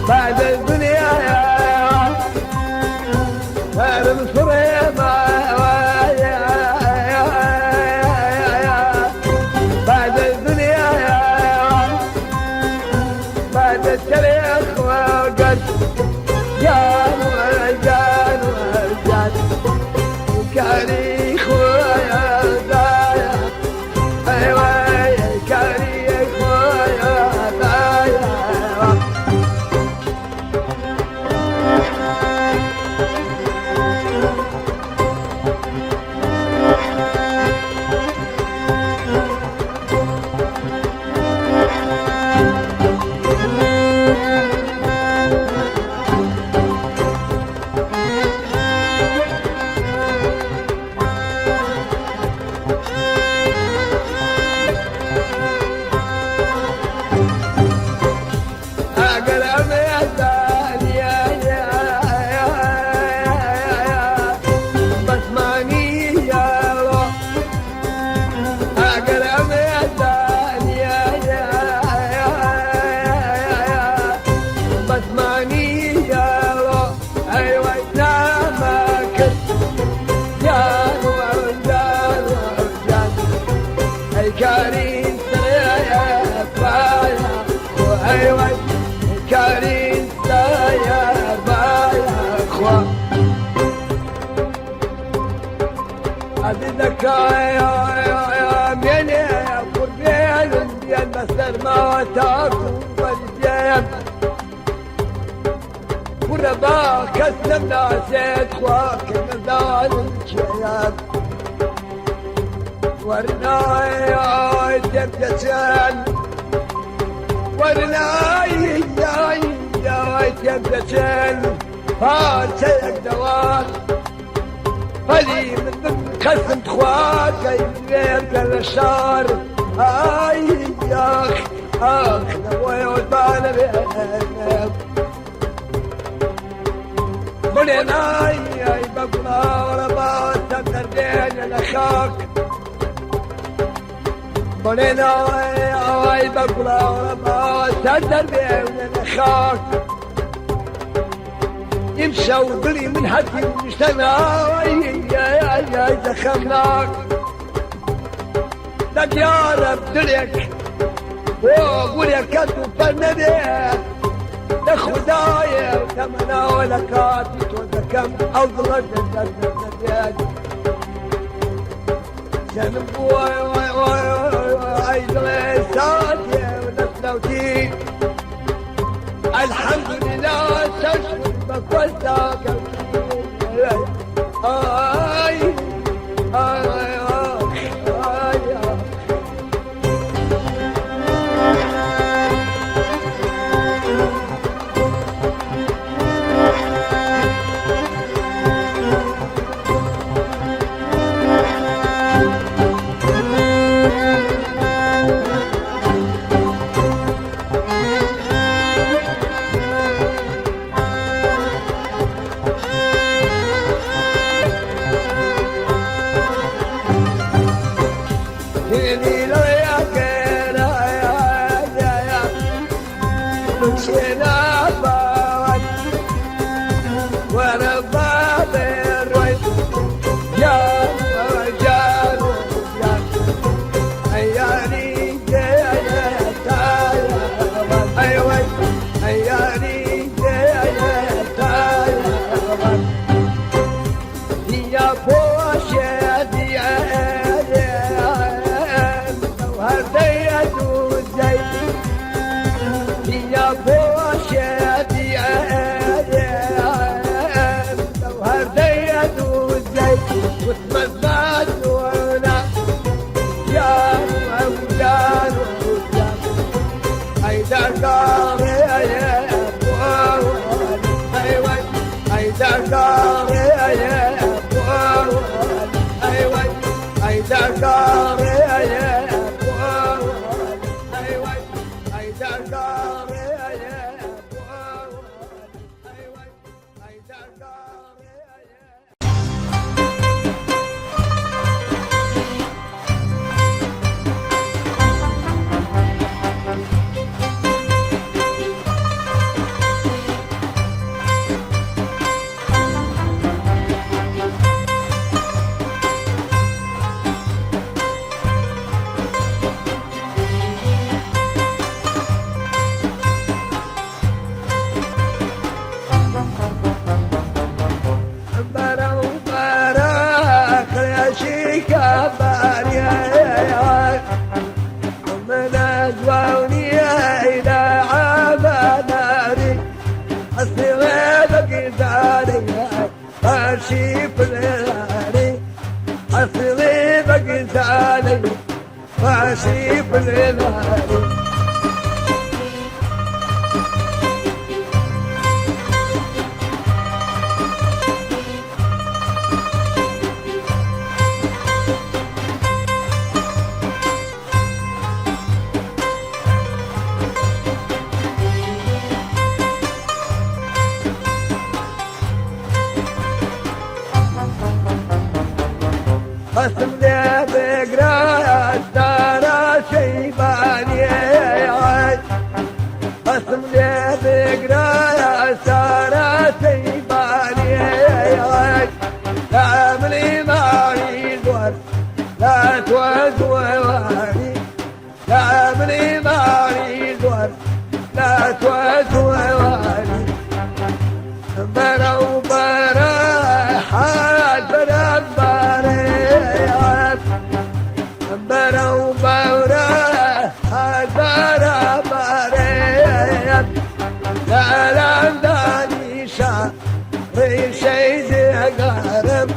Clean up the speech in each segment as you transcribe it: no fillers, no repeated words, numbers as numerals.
بعد الدنيا بعد الدنيا بعد التاريخ وقد جان ورجان ورجان وكاريخ ويا دايا ايوه كاريخ ويا دايا. أقل بس ماني أقل بس ماني أيوة نامك يا ورجال ورجال أي كارين يا بايا أيوة كارين يا بايا أخوة عزيزك يا يا ميني قربين بيان بسر ما تاكو بالبيان وربا كسلم ناسيت خواك نزال الشياب ورنا يا تبتسل ورنا يا يا تبتسل فارسك دوار فلي من قسم خواك يبقى الشار اي يا اخ اخ نبوي وطالب بلينا يا بقنا وربا تدردين لخاك بلينا يا بقنا وربا تدردين لخاك يمشى وضلي من حدي مجتمع يا يا يا دخلناك لك يا رب دلك وقول يا كتب فالنبي لخدايا وتمنى ولكاتي توزكم أفضل الحمد لله تشكر بكوزك آي آي آي آي. يا بوشي. ماشي في الهاري. قسم لي بقرا دار شيباني، قسم لي بقرا دار شيباني، لا ملي ماري دور لا توزواني، لا ملي ماري دور لا توزواني، برا برا حال برا برا برا برا حال برا برا، لا لا دانيشا ريشي قارب،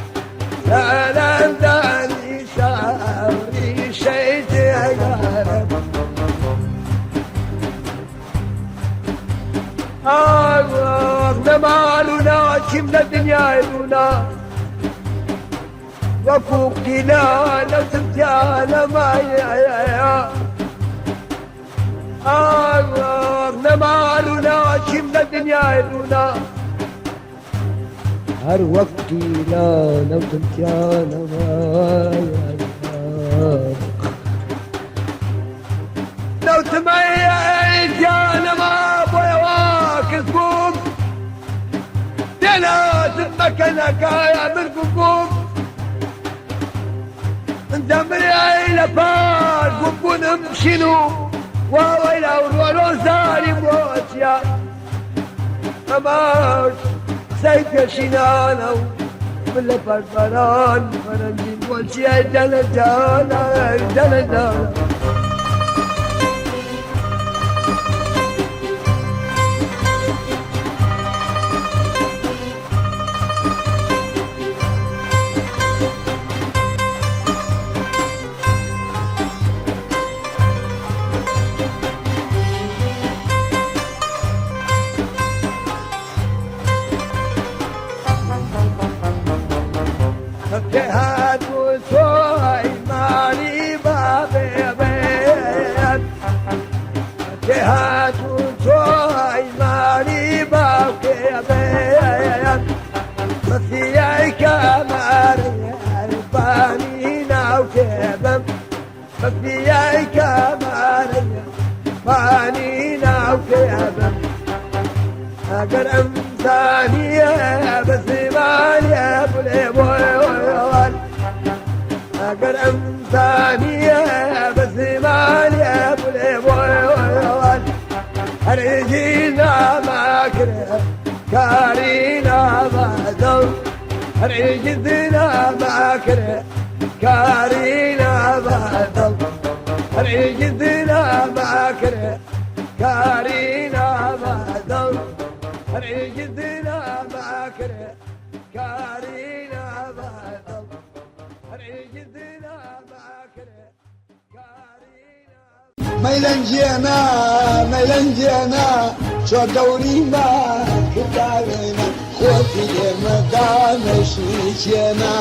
لا لا دانيشا ريشي قارب. نمالنا چیم لە دنیای بوونا وەکو قینا لەو تمتیانە مایە. نەمالونا چیم لە دنیای بوونا هەر وەک قینا لەو تمتیانە مایە. نەوتمەیە گیانەما بۆیەوە کەس بووم دێناتم مەکەنەکایە من بووم دەمرای لە پاش بووم بوونم شین و واوەی لە ڕۆزاری بۆچیا ئەماش قسەی پێشینانە و من لە پەرپەران فەرەنجین بۆچیە دەلە جانە دەلە جانە. جهاد وسوي مالي بابي بيت، جهاد وسوي مالي بابي بيت، مفيا كماري الباني ناو كبم، مفيا كماري باني ناو كبم، اگر امثانية بس مالي ابو الابوال، اگر امثانية بس مالي ابو الابوال، هرجينا ما كره كارينا ما دو، هرجينا ما كره كارينا ما دو، هرجينا ما كره كارينا ما دو، هرجينا ما كره كارينا ما دو، هرجينا ما كره كارينا. ميلنجينا ميلنجينا شو دوري ما كتابنا خوتي مدام شيشينا،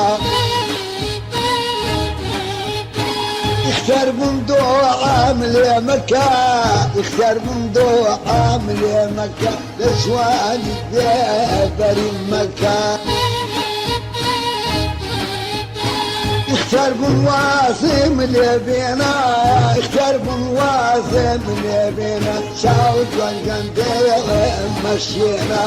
اختار بندوع عامل يا مكة، اختار بندوع عامل يا مكة، لسوان بري مكة، اختار بن اللي بينا، اختار بن اللي بينا، شاوت وانجندير مشينا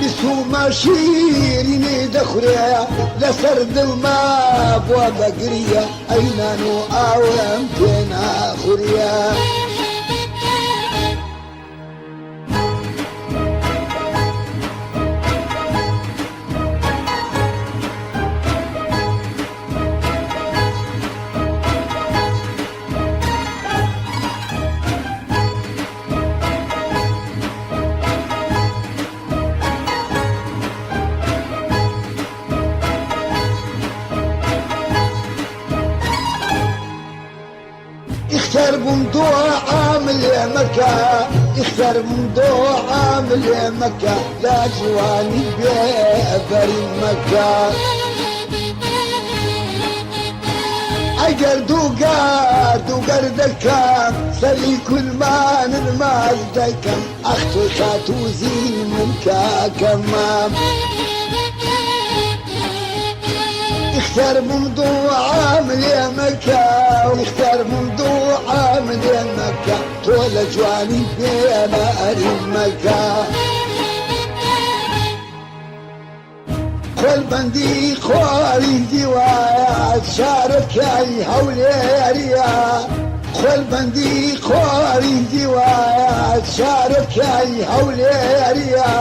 بسوما شيريني دخريا لسرد الماء بقرية أينانو أوام كنا خريا. ئیختار بووم دوعام لێ مەکە، ئیختار بووم دوعام لێ مەکە، لە جوانی بێ بەری مەکە. ئەگەر دوو گەرد و گەردەکەم، سەری کولمانت ماچ دەکەم، ئەخ تۆی خاتوو زین من کاکەمە. ئیختار بووم دوعام لێ مەکە، ئیختار بووم دوعام لێ مەکە، تۆ لە جوانی بێ بەری مەکە. قۆلبەندی خواری دیوایە شارەکای هەولێریە، قۆلبەندی خواری دیوایە شارەکای هەولێریە،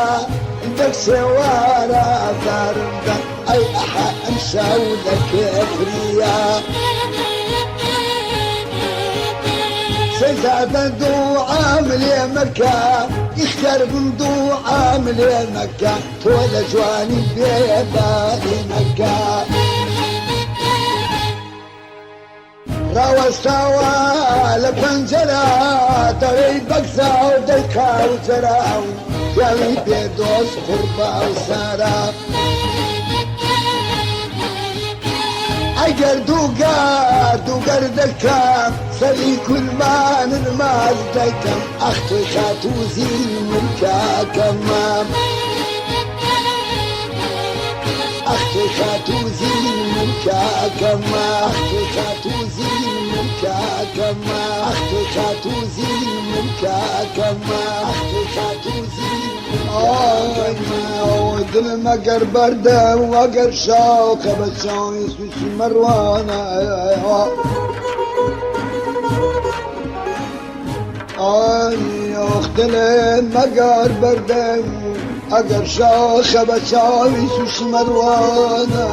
دەک سێوارە دارمدا ئەی ئەحە ئەمشەو لە کفریە. سەیزادە دوعام لێ مەکە، ئیختیار بووم دوعام لێ مەکە، تۆ لە جوانی بێ باری مەکە. ڕاوەستاوە لە پەنجەرە دەڵێی بەگزا و دەیکا و جەرا و پیاوی بێ دۆست قوڕبا و سارا. ئەی گەرد و گەرد و گەردەکەم، سەری کولمانت ماچ دەکەم، ئەخ تۆی خاتوو زین من کاکەمە. ئەخ تۆی خاتوو زین من کاکەمە، ئەخ تۆی خاتوو زین من کاکەمە، ئەخ تۆی خاتوو زین من کاکەمە، ئەخ تۆی خاتوو زین من کاکەمە. دڵم ئەگەر بەردە و ئەگەر شاخە بە چاوی سووکی مەڕوانە. ئای ئاخ دڵم ئەگەر بەردە و ئەگەر شاخە بە چاوی سووکی مەڕوانە.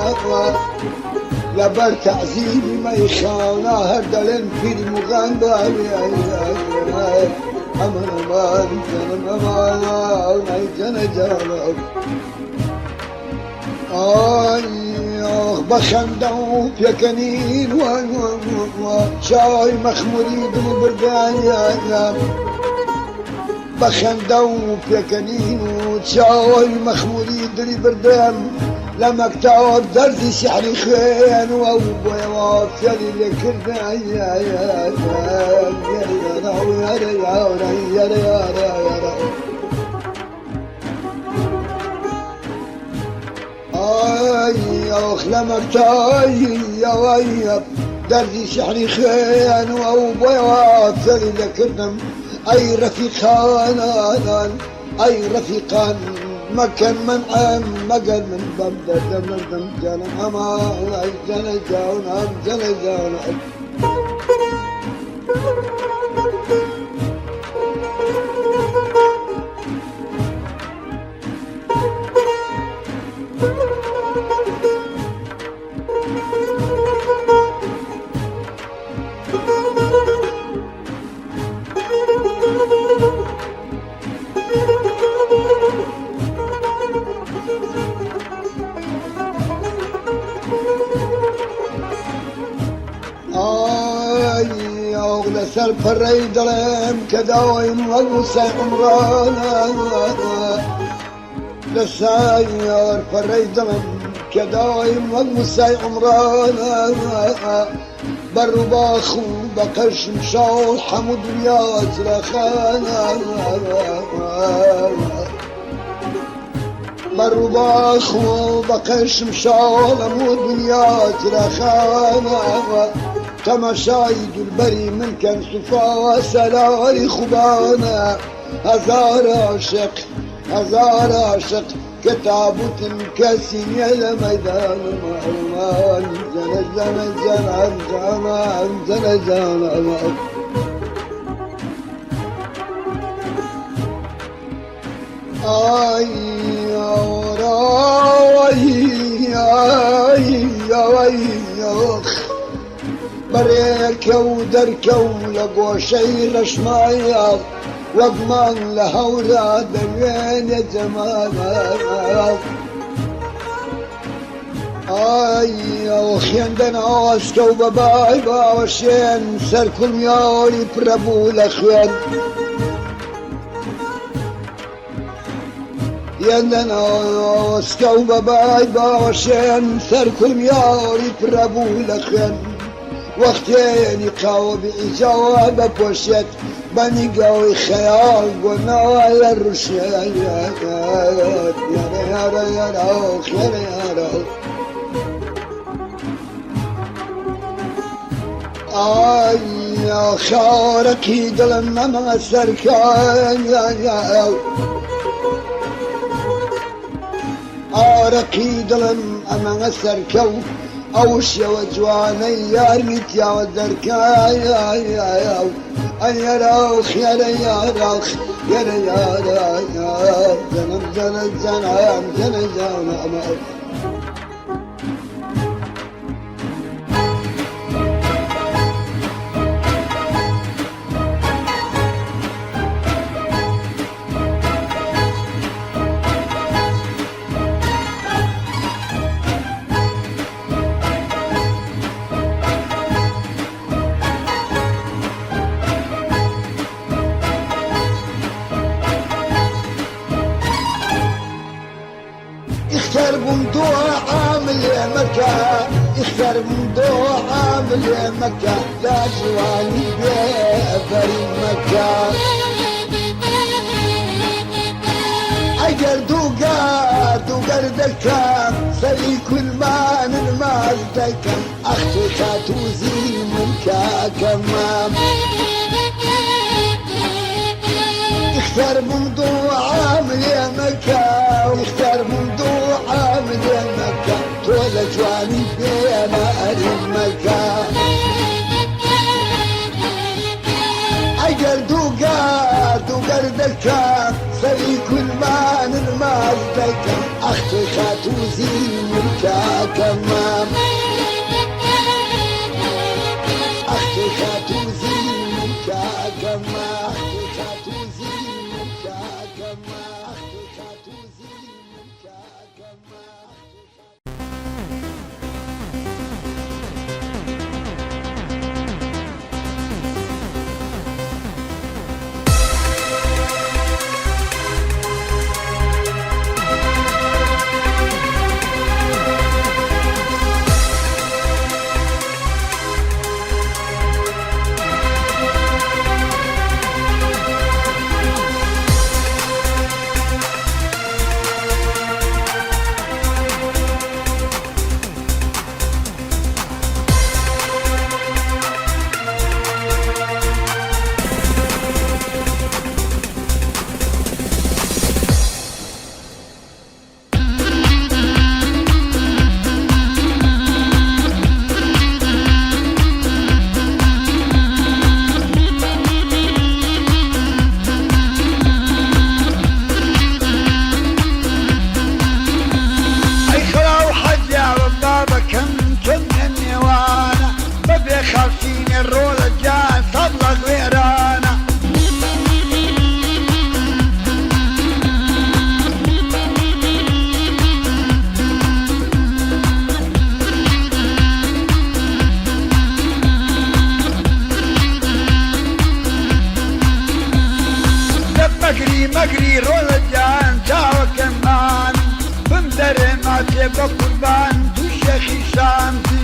لەبەر تەعزیبی مەیخانە هەر دەڵێن پیری موغان باوی. ئەمان ئەمان جانم ئەمان ئەی جانە جانم. ئای ئاخ بە خەندە و پێکەنین چای مەخموری دڵ بردایە. بە خەندە و پێکەنین و چای مەخموری دڵی بردم، لە مەکتەب دەرزی سیحری خوێن و ئەو بۆیەوە فێڵی لێ کردم. ئای ئاخ لە مەکتەب دەرزی سیحری خوێن و ئەو بۆیەوە فێڵی لێ کردم. ئەی ڕەفیقانان ئەی ڕەفیقان مەکەن مەنعم مەگەر من بەم دەردە مردم. جانم ئەمان ئەی جانە جانم جانە جانم. ئای ئاخ لەسەر پەڕەی دڵم کە دایم وەک موسای عومرانە، لەسەر پەڕەی دڵم کە دایم وەک موسای عومرانە، بە ڕووباخ و بە قەشم شاڵ هەموو دنیا چراخانە، بە ڕووباخ و بە قەشم شاڵ هەموو دنیا چراخانە. تەماشای دولبەری من کەن سوفا سەلاری خوبانە، هەزار عاشق هەزار عاشق کە تابوتن کەسی نییە لە مەیدان. جەنە جەنە جەنە جەنە جەنە جەنە. ئای ئای ئای ئای ئاخ بەڕێکە و دەرکە و لە گۆشەی ڕەشمایە وەک مانگ لە هەورا دەنوێنێ جەمال. ئای ئەو خوێندن ئاسکە و بە بای باوەشێن سەر کوڵمیاری پرە بوو لە خوێن. خوێندن ئاسکە و بە بای باوەشێن سەر کوڵمیاری پرە بوو لە خوێن. وەختێنی قاوە بیجاوە بەپۆشێت بە نیگاوی خەیاڵ بۆ ناوە ڕوشێت. یارە یارە یارە خێرە یارە ئای خارەکی دڵم نەما سەرکان ئارەقی دڵم ئەمە سەرکەو ئەو شێوە جوانەی یارمی تیاوە دەرکای ئەیەرە خێرە یارە خێرە یارە جەنم جەنە جەنم جەنە جەنم. اختار بوم عامل مكة اختار بوم عامل مكة لا جواني بفري مكة اجر دوقار دوقار دكا سري كل ما نلماز دكا اختي خاتوزي منكا كمام اختار موضوع عامل يا مكة اختار موضوع عامل يا مكة طول جواني بما أريد مكة أجر دوقار دوقار دكا سري كل ما نلماز دكا أختي خاتوزي منكا كمام أختي خاتوزي منكا كما أختي خاتوزي منكا كما أختي خاتوزي منكا كما. ئەی خەڵاو حەجیاوە بابەکەم کەم لە نێوانە بەبێ خەڵسینە ڕۆڵە جان سەبڵە غوێرانە. مەگری مەگری ڕۆڵە جان چاوەکەمان بم دەرێ ماچێ بە قوربان تو شێخی شامسی.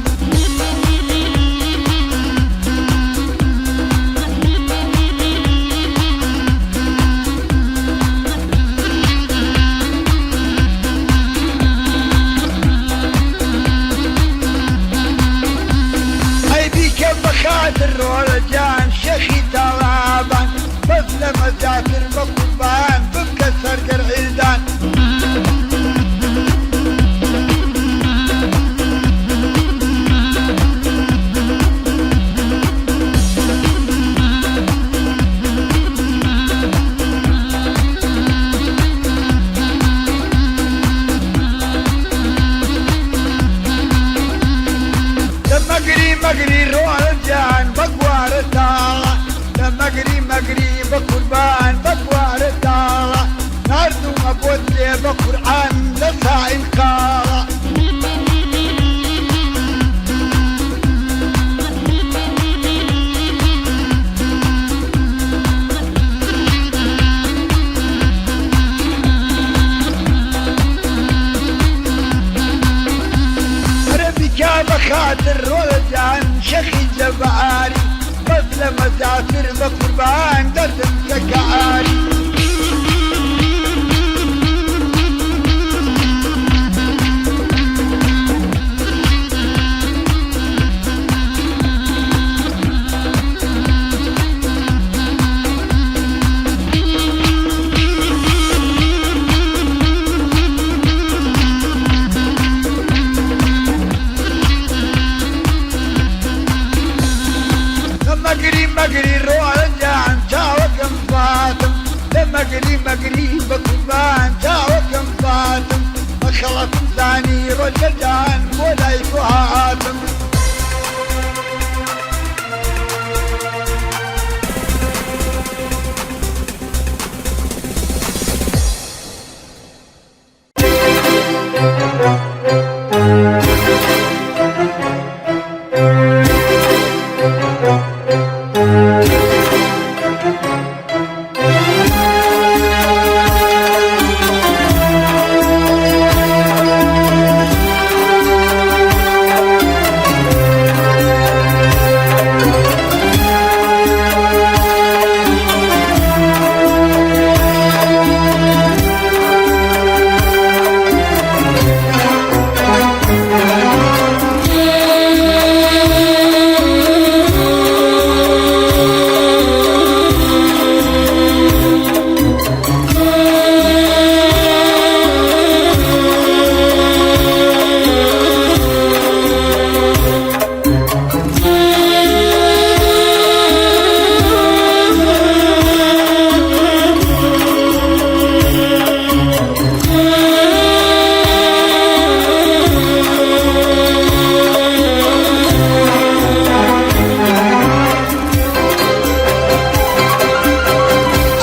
ئەی بیکە بە خاتر ڕۆڵە جان شێخی تاڵابان بەس لەمە زیاتر بە قوربان ببکە سەرگەر عیلدان. مەگری مەگری ڕۆڵە جان بەگوارە تاڵە لە مەگری مەگری بە قوربان بەگوارە تاڵە ناردومە بۆت لێ بە قورئان لە سائل قاڵە. لەباری بەس لەمە زیاتر بە قوربان دەردم کە کاری. مەگری مەگری ڕۆڵە جان چاوەکەم فاتم، لە مەگری مەگری بە قوربان چاوەکەم فاتم، بە خەڵەتم زانی ڕۆژە جان بۆ لای تۆ هاتم.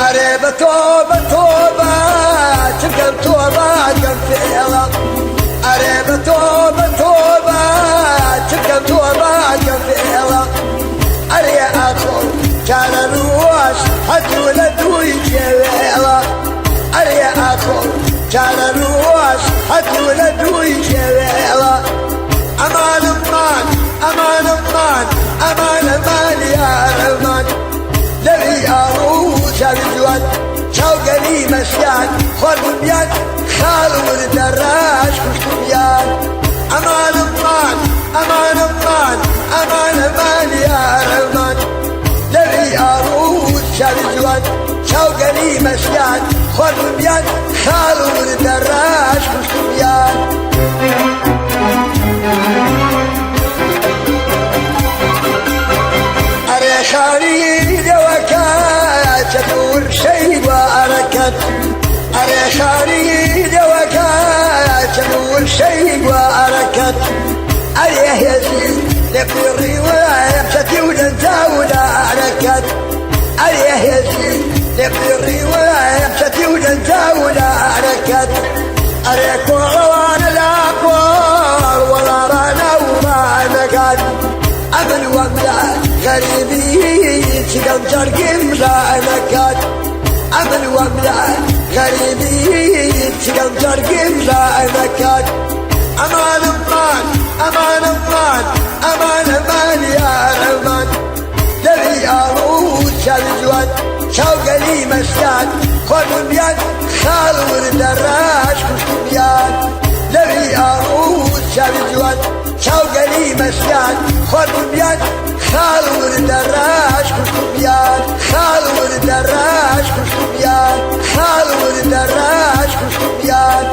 ئەرێ بە تۆبە تۆبە چکەم تۆبە کەم فێڵە، ئەرێ بە تۆبە تۆبە چکەم تۆبە کەم فێڵە، ئەرێ ئاخۆ چارەنووس هەتوو لە دووی کێوێڵە، ئەرێ ئاخۆ چارەنووس هەتوو لە دووی کێوێڵە. ئەمان ئەمان ئەمان ئەمان ئەمان ئەمان یارەمان، لەوی ئاڕوو چاوی جوان چاوگەلی مەسیان خواردمیان خاڵ وردە ڕاش کوشتمیان. ئەمان ئەمان ئەمان ئەمان ئەمان ئەمان یارەمان، لەوی ئاڕوو چاوی جوان چاوگەلی مەسیان خواردمیان خاڵ وردە ڕاش کوشتمیان. ئەرێ خانی لەوەکە چەتور شەی وارەکەت، ئەرێ خانی لەوەکە چەتور شەی وارەکەت، ئەرێ هێزی لە پیڕی وەچەتی و دەنجاودارەکەت، ئەرێ هێزی لە پیڕی وەچەتی و دەنجاودارەکەت، ئەرێ کۆڵەوانە لا کۆڵ وەڵاڕانە ومانەکات، ئەمن وەملا غەریبی چگەم جەرگیم ڕانەکات، ئەمن وەملا غەریبی چگەم جەرگیم ڕانەکات. ئەمان ئەمان ئەمان ئەمان ئەمان ئەمان یارەمان، لەوی ئاڕوو چاوی جوان چاوگەلی مەستان خواردمیان خاڵ وردە ڕاش کوشتمیان، لەوی ئاڕوو چاوی جوان چاوگەلی مەستان خواردمیان خاڵ وردە ڕاش کوشتمیان، خاڵ وردە ڕاش کوشتمیان، خاڵ وردە ڕاش کوشتمیان.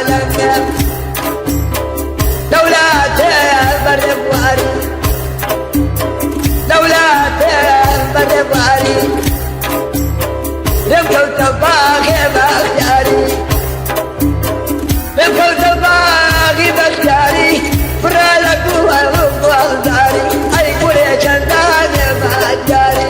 دیوانم بێ دەولاتێ بەرێبواری دەولاتێ بەرێبواری لێم کەوتە باغێ بەختیاری لێم کەوتە باغی بەختیاری پڕە لە گوڵ و گوڵزاری ئەی گوڵێ چەندانێ بەختیاری.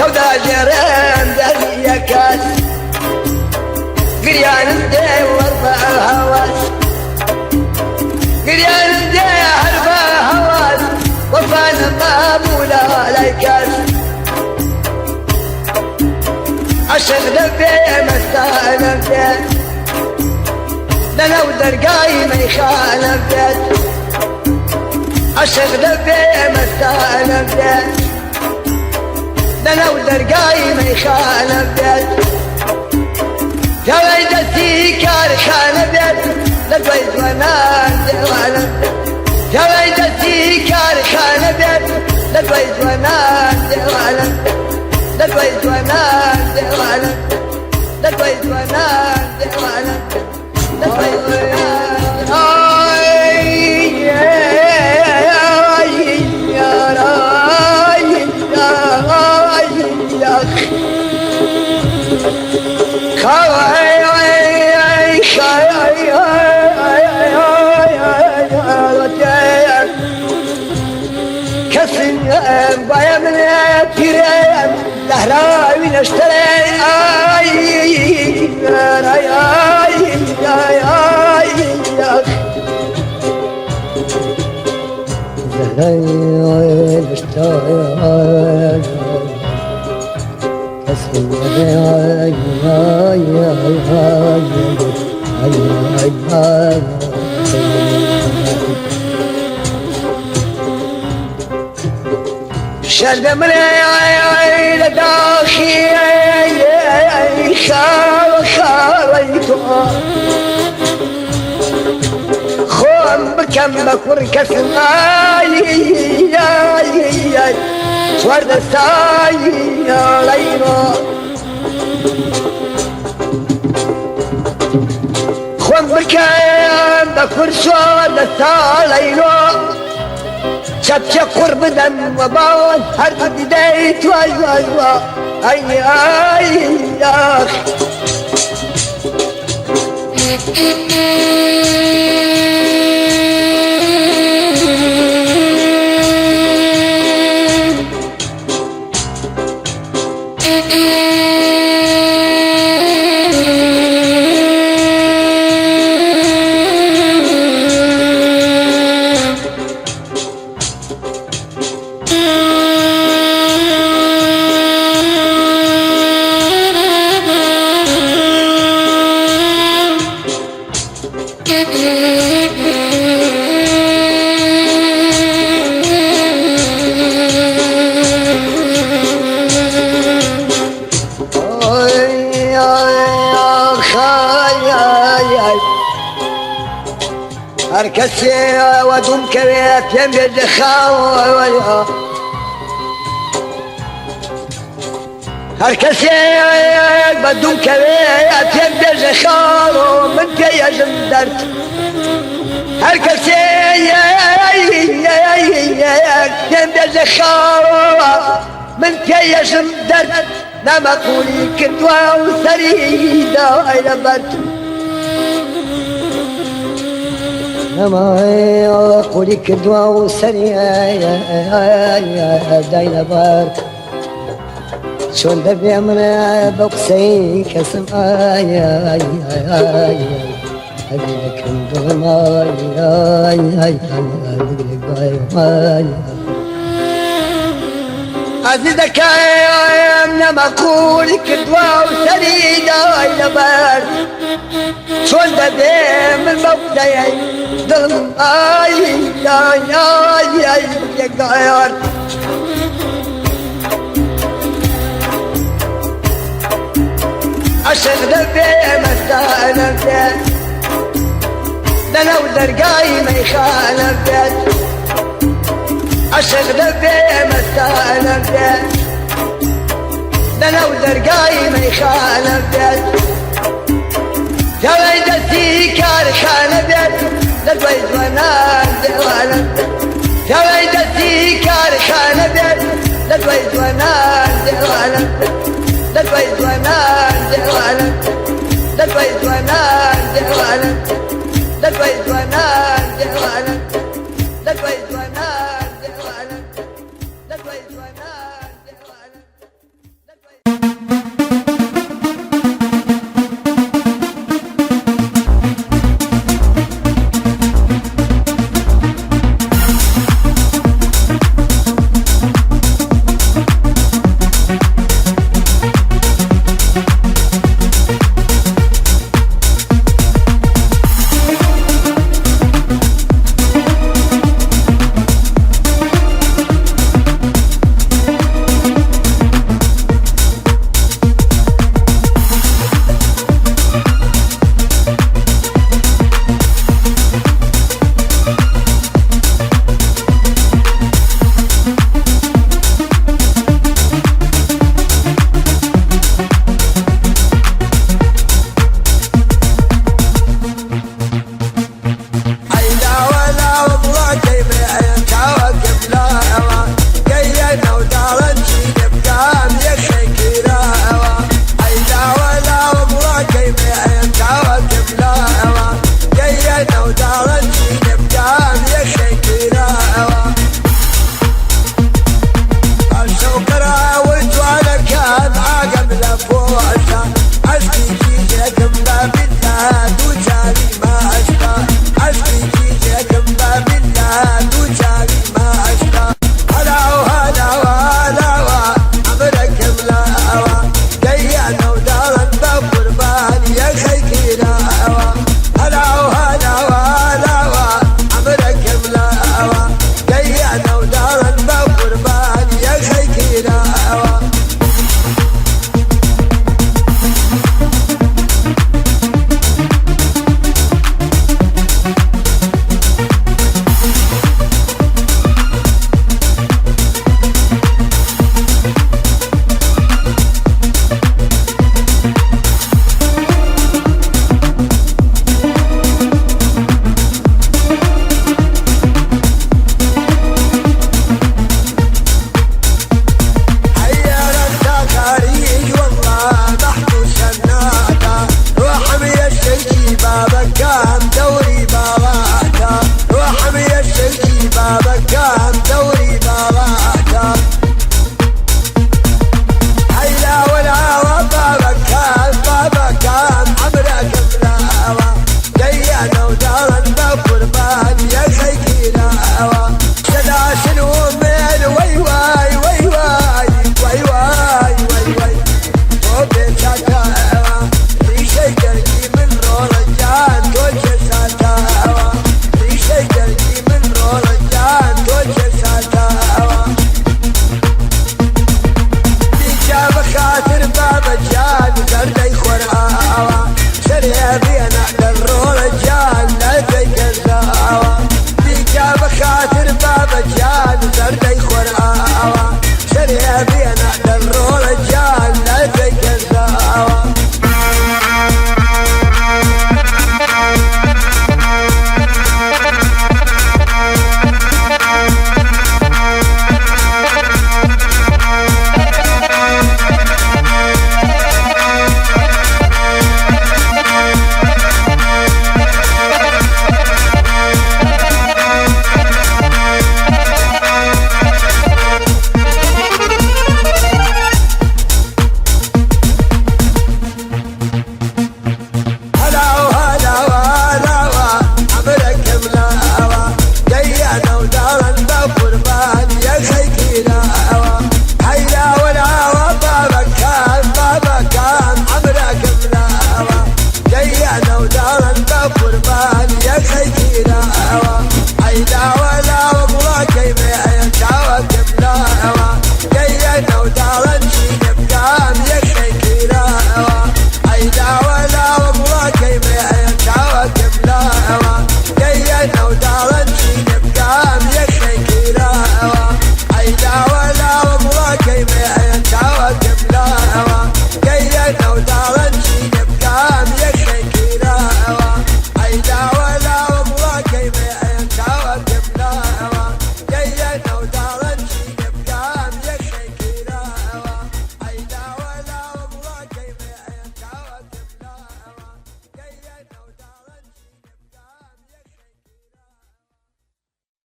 چەوداژێرم دەریەکەت گریانم دێ وەربە هەوەس گریانم دێ هەر بە هەوەس وەفانم مابوو لە لای کەس عەشق دەبێ مەستانم بێ لەناو دەرگای مەیخانەم بێت عەشق دەبێ مەستانم بێ لەناو دەرگای مەیخانەم بێت پیاوەی دەستی کارخانە بێت لە دوای جوانان دێوانم پیاوەی دەستی کارخانە بێت لە دوای جوانان دێوانم لە دوای جوانان دێوانم لە دوای جوانان دێوانم لە دوای جوانان ئای خۆم بکەم بە کوڕ کەسم ئای ئای چواردەستای خۆم بکەم بە کوڕ چواردەستاڵەیلۆ چەپچە قوڕ بدەم وە باوان هەر دیدەی توای وای وا ئەی ئای ئاخ. هەر کەسێ وەدوم کەوێ پێم بێت دەخاوە هەر کەسێ بە دوم کەوێ پێم بێژە خاڵۆ من پێیەژم دەرد. هەر کەسێ پێم بێژە خاوە من پێیەژم دەرد نامەقولی کردووە و سەری داوای لەبەرد نەماقولی کردووە و سەری دای لەبەر چۆن دەبێ من بە قسەی کەسم ئای ئای ئای ئەبینەکەم دڵم ئای ئای ئای ئای عەزیزەکەم نەمەقولی کردووە و سەری دای لەبەر چۆن دەبێ من بەو قسەیەی دڵم ئای ئای ئای ئای یەکدار عەشق دەبێ مەستانە بێت لەناو دەرگای مەیخانە بێت عەشق دەبێ مەستانە بێت لەناو دەرگای مەیخانە بێت پیاوی دەستی کارخانە بێت لە دوای جوانان دێوانە پیاوی دەستی کارخانە بێت لە دوای جوانان دێوانە لە دوای جوانان دێوانە لە دوای جوانان دێوانە لە دوای جوانان دێوانە لە دوای جوانان دێوانە لە دوای جوانان.